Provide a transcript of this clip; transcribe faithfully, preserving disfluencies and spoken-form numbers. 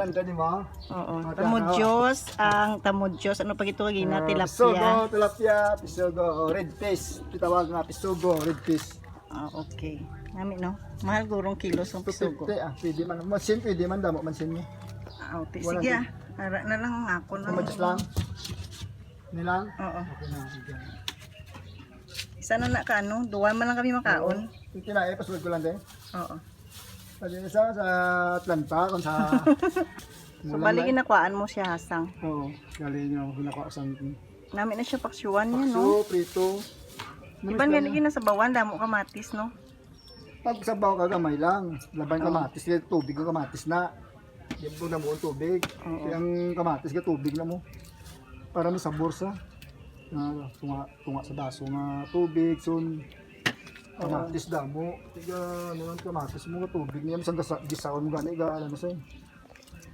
Ang gani mo? Oo. Mata- Tamudyos, ang tamudyos. Ano pa gito kagina? Ah, Tilapia. Pisugo, tilapia, pisugo, red fish. Titawag nga pisugo, red fish. Ah, okay. Nami, no? Mahal gurong kilos ang pisugo. Pipiti, ah, pwede man. Masin, pwede man, damo man sin mo. Ah, okay. Sige, ah. Ara na lang ako ng... Kumadyos lang. Nilang? Oo. Okay na, sige. Isa na na ka, ano? Duwa man lang kami makaon. Yung kinain, pasuod ko lang din. Oo. Pwede na sa, sa Atlanta, kung sa... So, bali ginakuhaan mo siya, hasang. Oo, galing yung ginakuha sa... Nami na siya paksiwan niya, no? Paksiw, prito. Iban nga lagi na sa bawan, damo kamatis, no? Pag sabaw ka, gamay lang. Laban Oo. Kamatis, kaya tubig yung kamatis na. Yan po na mo ang tubig. Oo. Kaya ang kamatis, kaya tubig na mo. Para may sabor sa... Ah, tunga, tunga sa baso nga tubig, sun. Kamatis damo. Tiga, ano lang, kamatis mo nga tubig niya. Isang gasa, gisaon mo gani, ga, ano na siya.